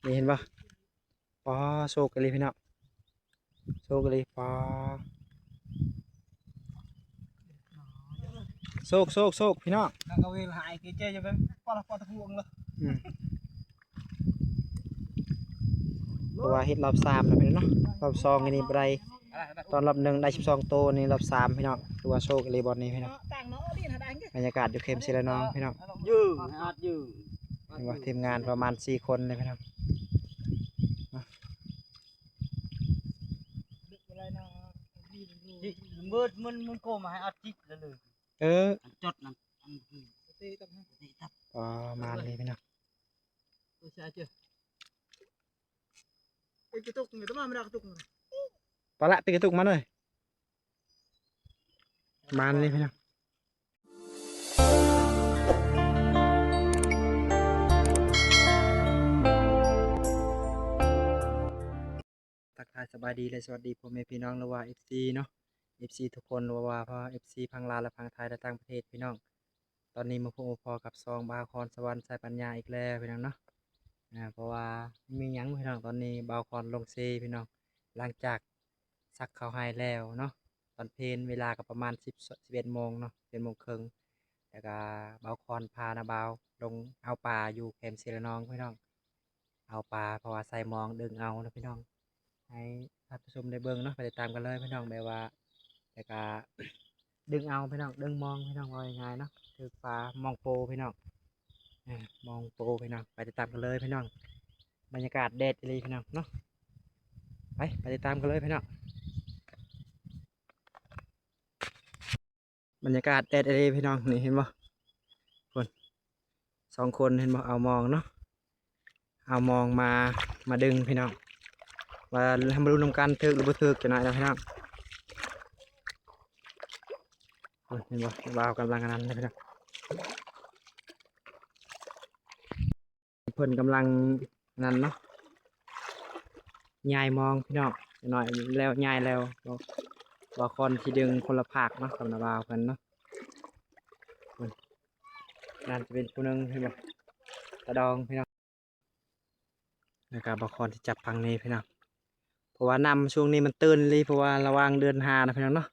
ນີ້ເຫັນບໍ່? ປາ ໂຊກອີ່ຫຼີພີ່ນ້ອງ ໂຊກອີ່ຫຼີ ປາ ໂຊກ ໂຊກ ໂຊກ ພີ່ນ້ອງ. ນາກະເວລາຫາຍເກເຈຢູ່ເປັນປະລະປະຕະພວງເລີຍ. ອືມ ເພາະວ່າເຮັດລອບສາມແລ້ວພີ່ນ້ອງເນາະ ລອບສອງອັນນີ້ບໍ່ໄດ້. ຕອນລອບໜຶ່ງໄດ້ສິບສອງໂຕ ນີ້ລອບສາມພີ່ນ້ອງ ຖືວ່າໂຊກອີ່ຫຼີບ່ອນນີ້ພີ່ນ້ອງ. ບັນຍາກາດຢູ່ເຂມເຊລະນອງພີ່ນ້ອງ ຢູ່ ອາດຢູ່ ເຫັນບໍ່? ທີມງານປະມານສີ່ຄົນເລີຍພີ່ນ້ອງ. ເບີດມັນ ມັນໂກມາໃຫ້ອາທິດລະເລີຍ. ເອີ ອັນຈົດນັ້ນ ອັນ ປະມານນີ້ພີ່ນ້ອງ. ປະລະ ຕິກກະຕຸກມາເລີຍ ປະມານນີ້ພີ່ນ້ອງ. ທັກທາຍສະບາຍດີ ແລະ ສະຫວັດດີພໍ່ແມ່ພີ່ນ້ອງ ຫຼືວ່າ ເອັຟຊີ ເນາະ ເອັຟຊີ ທຸກຄົນ ຫຼືວ່າ ເອັຟຊີ ຝັ່ງລາວ ແລະ ຝັ່ງໄທ ແລະ ຕ່າງປະເທດພີ່ນ້ອງ. ຕອນນີ້ມາພົບມາພໍ້ກັບຊ່ອງບ່າວຄອນສະຫວັນ ສາຍປັນຍາອີກແລ້ວພີ່ນ້ອງເນາະ. ອາ ເພາະວ່າມີຫຍັງພີ່ນ້ອງ ຕອນນີ້ບ່າວຄອນລົງເຊພີ່ນ້ອງ ຫຼັງຈາກສັກເຂົ້າໄຮ່ແລ້ວເນາະ. ຕອນເພນເວລາກໍປະມານສິບ ສິບເອັດໂມງເນາະ ສິບເອັດໂມງເຄິ່ງ ແລ້ວກໍບ່າວຄອນພານ້າບ່າວລົງເອົາປາຢູ່ແຄມເຊລະນອງພີ່ນ້ອງ. ເອົາປາ ເພາະວ່າໃສ່ມອງດຶງເອົາເນາະພີ່ນ້ອງ ໃຫ້ທ່ານຜູ້ຊົມໄດ້ເບິ່ງເນາະ. ໄປຕິດຕາມກັນເລີຍພີ່ນ້ອງ ແບບວ່າ ແລ້ວກະດຶງເອົາພີ່ນ້ອງ ດຶງມອງພີ່ນ້ອງ ເວົ້າງ່າຍໆເນາະ ຖືກປາມອງໂປພີ່ນ້ອງ ເອີ ມອງໂປພີ່ນ້ອງ. ໄປຕິດຕາມກັນເລີຍພີ່ນ້ອງ ບັນຍາກາດແດດອີ່ຫຼີພີ່ນ້ອງເນາະ. ໄປ ໄປຕິດຕາມກັນເລີຍພີ່ນ້ອງ. ບັນຍາກາດແດດອີ່ຫຼີພີ່ນ້ອງ ນີ້ເຫັນບໍ່? ພຸ້ນ ສອງຄົນເຫັນບໍ່? ເອົາມອງເນາະ ເອົາມອງມາ ມາດຶງພີ່ນ້ອງ ວ່າເຮົາມາລຸ້ນນຳກັນ ຖືກຫຼືບໍ່ຖືກ ຈັກໜ້ອຍນະພີ່ນ້ອງ. ພຸ້ນ ເຫັນບໍ່? ບ່າວກຳລັງອັນນັ້ນເລີຍພີ່ນ້ອງ ເພິ່ນກຳລັງນັ້ນເນາະ ຍ້າຍມອງພີ່ນ້ອງ ຈັກໜ້ອຍແລ້ວ ຍ້າຍແລ້ວ ບ່າວຄອນຊິດຶງຄົນລະພາກເນາະ ກັບນ້າບ່າວເພິ່ນເນາະ. ນັ້ນຈະເປັນຜູ້ໜຶ່ງ ເຫັນບໍ່? ຕາດອງພີ່ນ້ອງ. ແລ້ວກໍບ່າວຄອນຊິຈັບຝັ່ງນີ້ພີ່ນ້ອງ ເພາະວ່ານ້ຳຊ່ວງນີ້ມັນຕື້ນອີ່ຫຼີ ເພາະວ່າລະຫວ່າງເດືອນຫ້ານະພີ່ນ້ອງເນາະ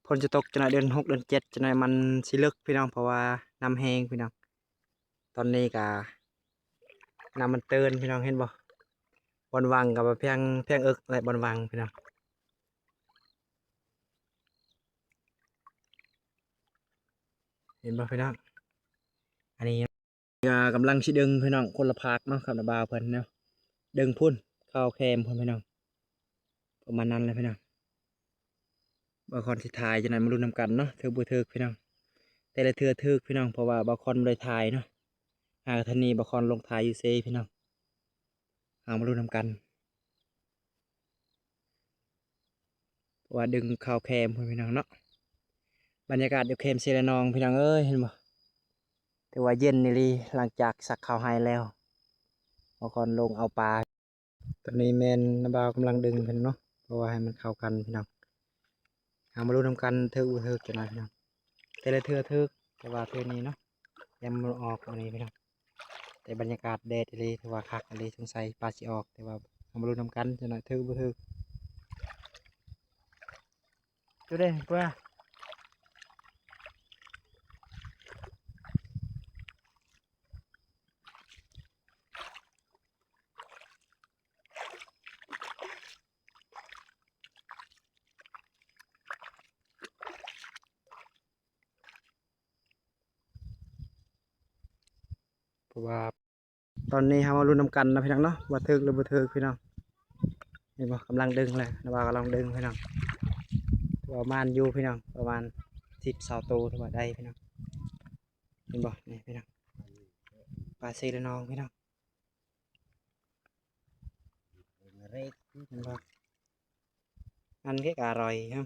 ຝົນຈະຕົກຈັກໜ້ອຍເດືອນຫົກ ເດືອນເຈັດ ຈັກໜ້ອຍມັນຊິເລິກພີ່ນ້ອງ ເພາະວ່ານ້ຳແຮງພີ່ນ້ອງ. ຕອນນີ້ກະນ້ຳມັນຕື້ນພີ່ນ້ອງ ເຫັນບໍ່? ບ່ອນຫວ່າງກະພຽງ ພຽງເອິກແຫຼະ ບ່ອນຫວ່າງພີ່ນ້ອງ ເຫັນບໍ່ພີ່ນ້ອງ? ອັນນີ້ກະກຳລັງຊິດຶງພີ່ນ້ອງ ຄົນລະພາກເນາະ ກັບນ້າບ່າວເພິ່ນເນາະ ດຶງພຸ້ນ ເຂົ້າແຄມພຸ້ນພີ່ນ້ອງ. ປະມານນັ້ນແຫຼະພີ່ນ້ອງ ບ່າວຄອນຊິຖ່າຍ ຈັ່ງໃດມາລຸ້ນນຳກັນເນາະ ຖືກບໍ່ຖືກພີ່ນ້ອງ. ແຕ່ລະເທື່ອຖືກພີ່ນ້ອງ ເພາະວ່າບ່າວຄອນບໍ່ໄດ້ຖ່າຍເນາະ ຫາກະທັນນີ້ບ່າວຄອນລົງຖ່າຍຢູ່ເຊພີ່ນ້ອງ. ເຮົາມາລຸ້ນນຳກັນ ເພາະວ່າດຶງເຂົ້າແຄມພຸ້ນພີ່ນ້ອງເນາະ. ບັນຍາກາດຢູ່ແຄມເຊລະນອງພີ່ນ້ອງເອີຍ ເຫັນບໍ່? ຖືວ່າເຢັນອີ່ຫຼີ ຫຼັງຈາກສັກເຂົ້າໄຮ່ແລ້ວ ບ່າວຄອນລົງເອົາປາ. ຕອນນີ້ແມ່ນນ້າບ່າວກຳລັງດຶງເພິ່ນເນາະ ເພາະວ່າໃຫ້ມັນເຂົ້າກັນພີ່ນ້ອງ. ເຮົາມາລຸ້ນນຳກັນ ຖືກບໍ່ຖືກ ຈັກໜ້ອຍພີ່ນ້ອງ. ແຕ່ລະເທື່ອຖືກ ແຕ່ວ່າເທື່ອນີ້ເນາະ ຍັງບໍ່ອອກອັນນີ້ພີ່ນ້ອງ. ແຕ່ບັນຍາກາດແດດອີ່ຫຼີ ຖືວ່າຄັກອີ່ຫຼີ ສົງໄສປາຊິອອກ ແຕ່ວ່າເຮົາມາລຸ້ນນຳກັນ ຈັກໜ້ອຍຖືກບໍ່ຖືກ. ຈຸເດ້ ເພື່ອ ເພາະວ່າ ຕອນນີ້ເຮົາມາລຸ້ນນຳກັນນະພີ່ນ້ອງເນາະ ວ່າຖືກຫຼືບໍ່ຖືກພີ່ນ້ອງ. ເຫັນບໍ່? ກຳລັງດຶງແຫຼະ ນ້າບ່າວກຳລັງດຶງພີ່ນ້ອງ. ປະມານຢູ່ພີ່ນ້ອງ ປະມານສິບ ຊາວໂຕ ຖືວ່າໄດ້ພີ່ນ້ອງ. ເຫັນບໍ່? ນີ້ພີ່ນ້ອງ ປາເຊລະນອງພີ່ນ້ອງ. ເຫັນບໍ່? ອັນນີ້ກໍອະຮ່ອຍເນາະ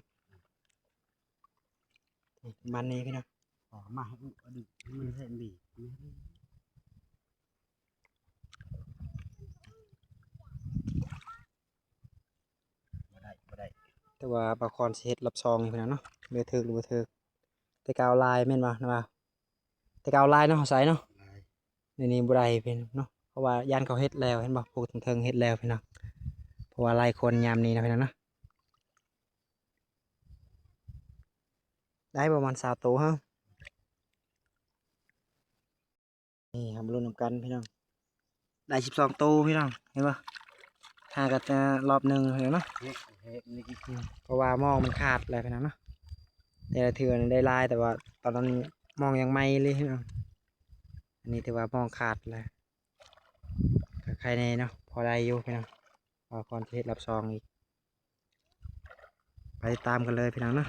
ມັນນີ້ພີ່ນ້ອງ. ອໍ ມາໃຫ້ອຸອະດຶງ ມັນໃຫ້ດີ ບໍ່ໄດ້ ບໍ່ໄດ້. ແຕ່ວ່າບ່າວຄອນຊິເຮັດລອບສອງນີ້ພີ່ນ້ອງເນາະ ເບິ່ງຖືກຫຼືບໍ່ຖືກ. ແຕ່ເກົ່າຫຼາຍແມ່ນບໍ່ນະວ່າ? ແຕ່ເກົ່າຫຼາຍເນາະ ເຮົາໃສ່ເນາະ ດຽວນີ້ບໍ່ໄດ້ພີ່ນ້ອງເນາະ. ພາະວ່າຢ້ານເຂົາເຮັດແລ້ວ ເຫັນບໍ່ ຜູ້ເທິງໆເຮັດແລ້ວພີ່ນ້ອງ. ເພາະວ່າຫຼາຍຄົນຍາມນີ້ນະພີ່ນ້ອງເນາະ ໄດ້ປະມານຊາວໂຕເຮົາ. ນີ້ເຮົາມາລຸ້ນນຳກັນພີ່ນ້ອງ ໄດ້ສິບສອງໂຕພີ່ນ້ອງ ເຫັນບໍ່ ຫາກັນແຕ່ລອບໜຶ່ງພີ່ນ້ອງເນາະ. ເພາະວ່າມອງມັນຂາດແລ້ວພີ່ນ້ອງເນາະ ແຕ່ລະເທື່ອນີ້ໄດ້ຫຼາຍ ແຕ່ວ່າຕອນນັ້ນມອງຍັງໃໝ່ເລີຍພີ່ນ້ອງ. ອັນນີ້ຖືວ່າມອງຂາດແລ້ວ ກໍໄຄແນ່ເນາະ ພໍໄດ້ຢູ່ພີ່ນ້ອງ ວ່າກ່ອນຈະເຮັດລອບສອງອີກ. ໄປຕິດຕາມກັນເລີຍພີ່ນ້ອງເນາະ.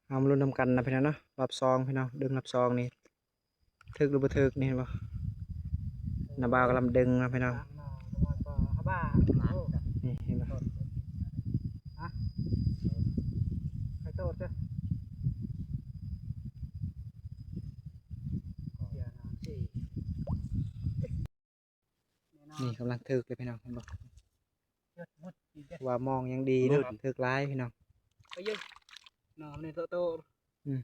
ເຮົາມາລຸ້ນນຳກັນນະພີ່ນ້ອງເນາະ ລອບສອງພີ່ນ້ອງ ດຶງລອບສອງນີ້ ຖືກຫຼືບໍ່ຖືກນີ້ ເຫັນບໍ່ ນ້າບ່າວກຳລັງດຶງນະພີ່ນ້ອງ. ນີ້ເຫັນບໍ່ ນີ້ກຳລັງຖືກເລີຍພີ່ນ້ອງ ເຫັນບໍ່ ວ່າມອງຍັງດີເນາະ ຖືກຫຼາຍພີ່ນ້ອງ. ອືມ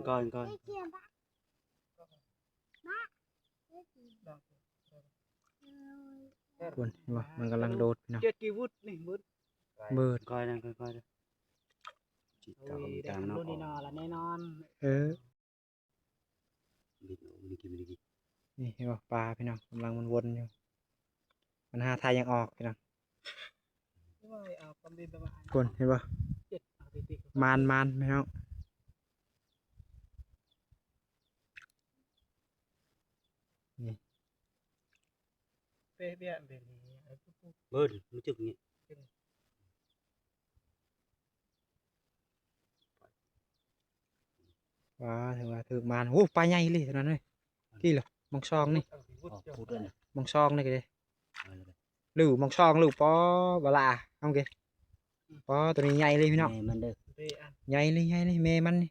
ກ່ອນ ກ່ອນ ພຸ້ນ ເຫັນບໍ່ ມັນກຳລັງໂດດພີ່ນ້ອງ. ເຈັດກີວຸດນີ້ ເບິດ ເບິດ ຄ່ອຍນະ ຄ່ອຍໆ ເອີ. ນີ້ເຫັນບໍ່ ປາພີ່ນ້ອງ ກຳລັງມັນວົນຢູ່ ມັນຫາທາງຍັງອອກພີ່ນ້ອງ. ພຸ້ນ ເຫັນບໍ່ ມານໆ ພີ່ນ້ອງ ນີ້ ເບິ່ງ ມັນຈຶກນີ້. ວ້າ ຖືວ່າຖືກມານ. ໂອ້ ປາໃຫຍ່ເລີຍຕົວນັ້ນເອີຍ. ທີ່ລະ ມອງຊອງນີ້ ມອງຊອງນີ້ກໍໄດ້ ຫຼື ມອງຊອງ ຫຼື ປໍ ບາລາ ເອົາເກ ປໍ ຕົວນີ້ໃຫຍ່ເລີຍພີ່ນ້ອງ ໃຫຍ່ເລີຍ ໃຫຍ່ເລີຍ ແມ່ມັນນີ້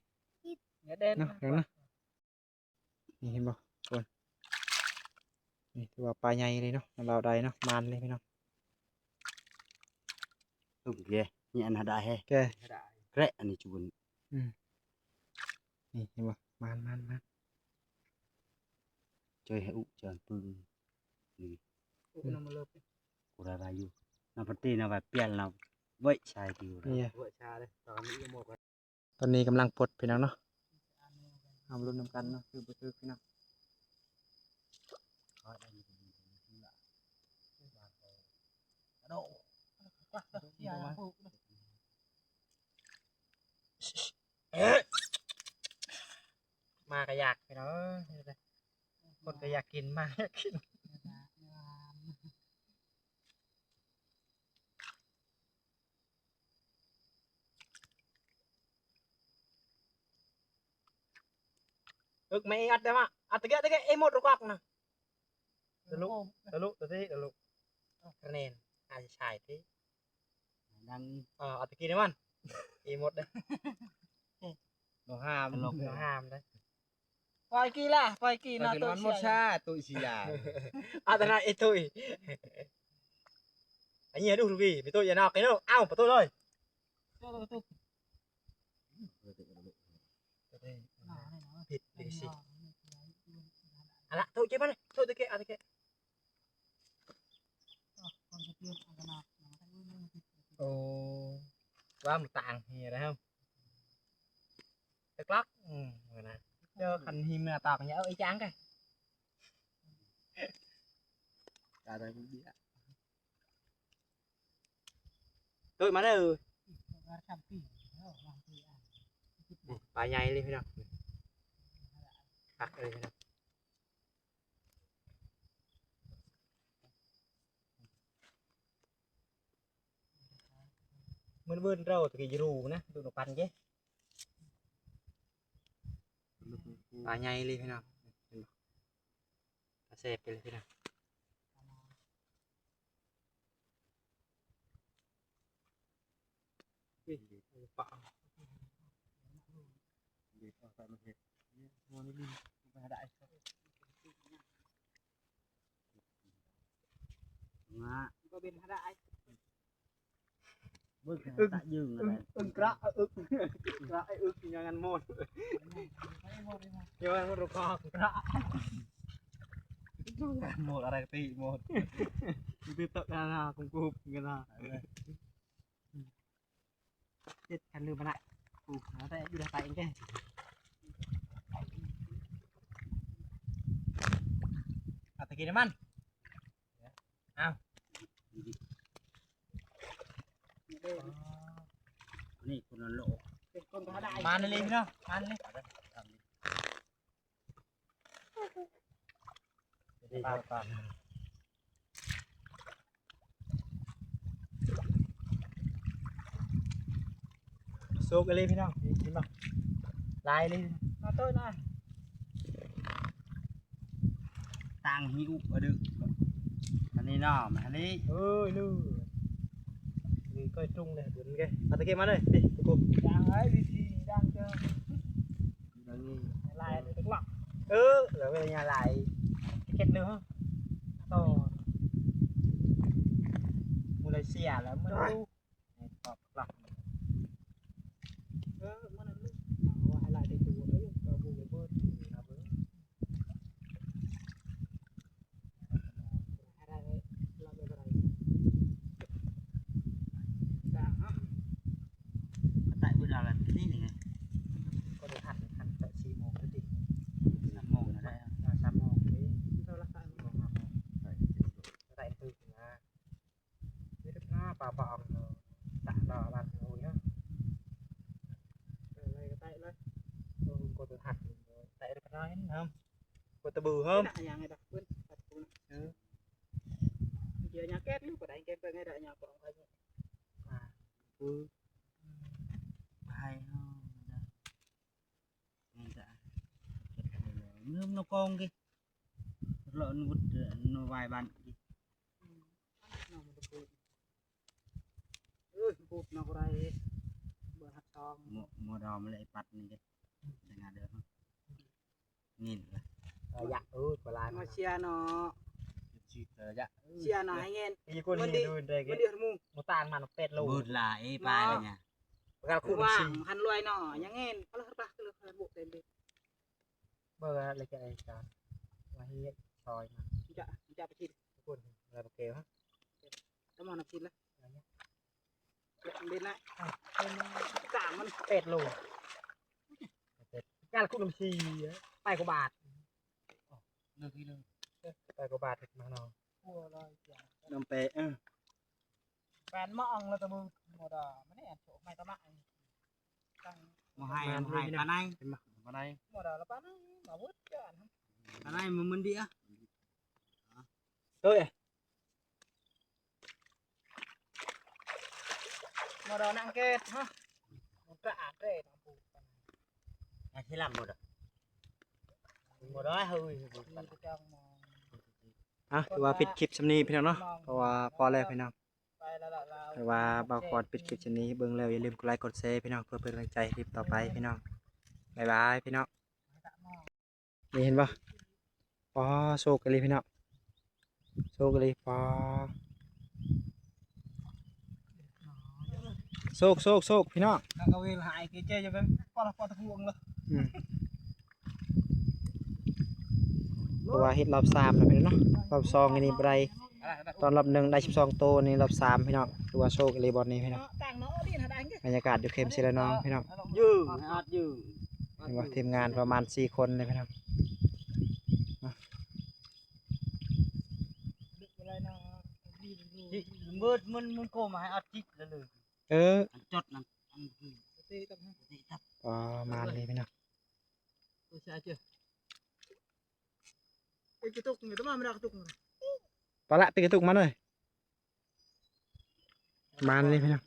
ເນາະ. ນີ້ເຫັນບໍ່ທຸກຄົນ ນີ້ຖືວ່າປາໃຫຍ່ເລີຍເນາະ ລາວໄດ້ເນາະ ມານເລີຍພີ່ນ້ອງ. ໂອເຄ ນີ້ອັນຫາດາແຮ ແກ ແກະອັນນີ້ຈຸບ ອືມ ນີ້ເຫັນບໍ່ ມານ ມານ ມານ ຈອຍໃຫ້ອຸຈອນປຶງ ນີ້ ອຸນຳມາເລີຍ ກູລາລາຢູ່ ນຳປະເຕນາວ່າປ່ຽນລາວໄວ້ຊາຍຕິວ ນີ້ ໄວ້ຊາເດ້ ຕອນນີ້ໝົດ. ຕອນນີ້ກຳລັງປົດພີ່ນ້ອງເນາະ ເຮົາມາລຸ້ນນຳກັນເນາະ ຖືກບໍ່ຖືກພີ່ນ້ອງ. ໝາກະຢາກພີ່ນ້ອງ ຄົນກະຢາກກິນ ໝາກຢາກກິນ. ເອິກ ມາເອ ອັດໄດ້ມາ ອັດຕະເກະ ຕະເກະ ເອ ໝົດ ກອກນະ ຕະລຸ ຕະລຸ ຕະຕິ ຕະລຸ ຄະແນນ ອາຈະຊາຍຕິ ດັງ ເອີ ອັດຕະກີ້ນະມັນ ເອ ໝົດເດ້ ບໍ່ຫ້າມ ບໍ່ຫ້າມເດ້. ປອຍກີລະ ປອຍກີເນາະ ໂຕະ ໝົດຊາ ໂຕະຊິຢາ ອາຕະນາເອຕຸຍ ອັນນີ້ດູລູກພີ່ ໄປໂຕະຢ່ານອກ ໄປໂຕະ ເອົາ ໄປໂຕະເລີຍ ຜິດລິຂະສິດ ເອົາລະ ໂຕະເກັບມາເລີຍ ໂຕະຕະເກະ ເອົາຕະເກະ ໂອ້ ວ່າມັນຕ່າງເຮຍແລ້ວ ຕະກລັກ ອືມ ນະ ເຈົ້າຄັນຫິມນະຕອກເອົາອີ່ຈາງກະ ກາໄດ້ເບຍ ໂຕະມາເດີ ປາໃຫຍ່ເລີຍພີ່ນ້ອງ ຄັກເລີຍພີ່ນ້ອງ. ມື້ວືນເຮົາຕະກີ້ຢູ່ຮູນະ ດູນກປັນເກ ປາໃຫຍ່ເລີຍພີ່ນ້ອງ ເຫັນບໍ່ ປາແຊບໄປເລີຍພີ່ນ້ອງ. ມາ ກໍເປັນຫາໄດ້ ເບິ່ງ ອຶກ ຕະຢືງ ອຶກ ອະໄລ ອຶກກະ ອຶກກະ ອຶກຫຍັງຫັ້ນໝົດ ເຈົ້າມັນບໍ່ກະ ໝົດອະໄລກະຕິໝົດ ຕິດຕະການາກຸມກຸບກັນນະ ເຈັດ ຄັນລືມມານະ ກູເອົາແຕ່ຢູ່ໃນໄປເອງແກ ເອົາຕະກີ້ນ້ຳມັນ ອ້າວ ນີ້ຄົນລະໂລກ ເປັນຄົນທຳມະດາ ມານີ້ເລີຍເນາະ ມານີ້ເລີຍ ໂຊກອີ່ຫຼີພີ່ນ້ອງ ເຫັນບໍ່ ຫຼາຍເລີຍ ມາໂຕຍນະ. ຕ່າງຫິວອະດຶກ ອັນນີ້ເນາະ ມານີ້ ເອີຍ ລື ນີ້ກ້ອຍຈຸງເດ້ ບຸນເກ ເອົາຕະເກັບມາເລີຍ ນີ້ ຕະກຸ ຢ່າງໄອ້ວິທີຢ່າງເຈີ ຢ່າງນີ້ ຫຼາຍເລີຍ ເອີ ແລ້ວເວລາຫຼາຍ ເກັບເລີຍ ໂຕ ມື້ໃດເສຍແລ້ວມັນ ເອີ ມັນນັ້ນລູກ ເອົາໃຫ້ຫຼາຍໄດ້ຕົວເອີຍ ກໍບໍ່ໄດ້ເບີດ ໄປເບິ່ງເອົາລະ ນີ້ນີ້ ກໍໄດ້ທັນ ທັນແຕ່ສີ່ໂມງ ສາມໂມງ ສາມໂມງ ເດ້ ເທົ່າລະ ສາມໂມງ ຫ້າໂມງ ໄດ້ຕື່ນນະ. ເຮັດໜ້າປາປາອອງເນາະ ຕະຫຼໍ່ບ້ານເຮົາເນາະ ເອີ ໄປກໍໄປເລີຍ ເອີ ກົດຕັວຫັກ ໄປເລີຍກໍໄດ້ນຳ ກົດຕະບືເຮີ້ມ ຫຍັງໃຫ້ດອກເພິ່ນ ເອີ ເດີຍຫຍັງແກ້ວນີ້ບໍ່ໄດ້ ແກ້ວເບິ່ງໃຫ້ດອກຫຍັງຂອງໃຜນີ້ ອ່າ ຄື ໃຫ້ເຮົາ ເງິນກະເກັບໄປແລ້ວ ເງິນນະກອງກິ ເລາະນຸດ ນະວາຍບ້ານກິ ອືມ ນ້ອງມັນຈະປູດ ເອີຍ ປູດນອກໄດ້ ເບິ່ງຮັກຊອງ ໝໍ ໝໍດອມແລະໄອ້ປັດນີ້ເດ້ ຈະງາເດີ ນີ້ລະ ເອີ ຢາກ ເອີ ປະຫຼາດ ມາເຊຍເນາະ ຊິເອີ ຢາກ ເຊຍເນາະ ໃຫ້ເງິນ ອີກຄົນນີ້ດູໄດ້ ມັນເດືອດໝູ່ ບໍ່ຕ່າງມັນແປດໂລ ເບິດຫຼາຍປາຍລະຫຍັງ ປະກາດຄູນສີ່ ຄັນລວຍເນາະ ຍັງເຫັນ ປະລະປະ ເລີຍ ເລີຍ ເລີຍ ເບິ່ງແລ້ວຈະໄດ້ຈານ ວ່າເຮັດຊອຍມາ ຈະ ຈະໄປກິນ ຄົນລະບໍ່ແກ້ວ ຕ້ອງມານຳກິນລະ ເຫຼັ້ນນະ ກາງມັນແປດໂລ ການຄຸນນຳຊີ ປາຍກວ່າບາດ ເລີກອີກເລີຍ ປາຍກວ່າບາດ ມາເນາະ ນຳແປ ເອີ ແປນມາອອງລະຕະບຶ ໝໍດອມ ມາແນ່ ໂຊກໃໝ່ຕະມະ ມາໃຫ້ ໃຫ້ປານໃດ ເຫັນບໍ່ ປານໃດ ໝໍດອມລະປານໃດ ມາເບິດຈານ ປານໃດ ມັນ ມັນດີອະ ເອີຍ ມາດອນອັງເກດຮະ ມັນກະອາດເດ້ນຳປູກ ອາທິລຳໝົດ ໝົດໄດ້ເຮີ້ຍ ມີແຕ່ຈ້ອງມອງ ອ່ະ ຖືວ່າປິດຄລິບຊ່ຳນີ້ພີ່ນ້ອງເນາະ ເພາະວ່າພໍແລ້ວພີ່ນ້ອງ ຖືວ່າບ່າວຄອນປິດຄລິບຊ່ຳນີ້ ເບິ່ງແລ້ວຢ່າລືມກົດໄລກົດແຊພີ່ນ້ອງ ເພື່ອເປັນກຳລັງໃຈໃນຄລິບຕໍ່ໄປພີ່ນ້ອງ ບາຍບາຍພີ່ນ້ອງ. ນີ້ເຫັນບໍ່ ປາ ໂຊກອີ່ຫຼີພີ່ນ້ອງ ໂຊກອີ່ຫຼີ ປາ ໂຊກ ໂຊກ ໂຊກ ພີ່ນ້ອງ ກະເວລາໄອ້ເກເຈຢູ່ເປັນປະລະປະຕະພວງເລີຍ ອືມ ເພາະວ່າເຮັດລອບສາມແລ້ວພີ່ນ້ອງເນາະ ລອບສອງອັນນີ້ບໍ່ໄດ້ ຕອນລອບໜຶ່ງໄດ້ສິບສອງໂຕ ນີ້ລອບສາມພີ່ນ້ອງ ຖືວ່າໂຊກອີ່ຫຼີບ່ອນນີ້ພີ່ນ້ອງ ບັນຍາກາດຢູ່ເຂດເຊລະນອງພີ່ນ້ອງ ຢູ່ ອັດຢູ່ ເຫັນບໍ່ ທີມງານປະມານສີ່ຄົນເລີຍພີ່ນ້ອງ ເບີດມັນ ມັນໂກມາໃຫ້ອັດຈິດເລີຍ ເອີ ອັນຈົດນັ້ນ ປະມານນີ້ພີ່ນ້ອງ ປະລະ ປິດກະຕຸກມາເລີຍ ປະມານນີ້ພີ່ນ້ອງ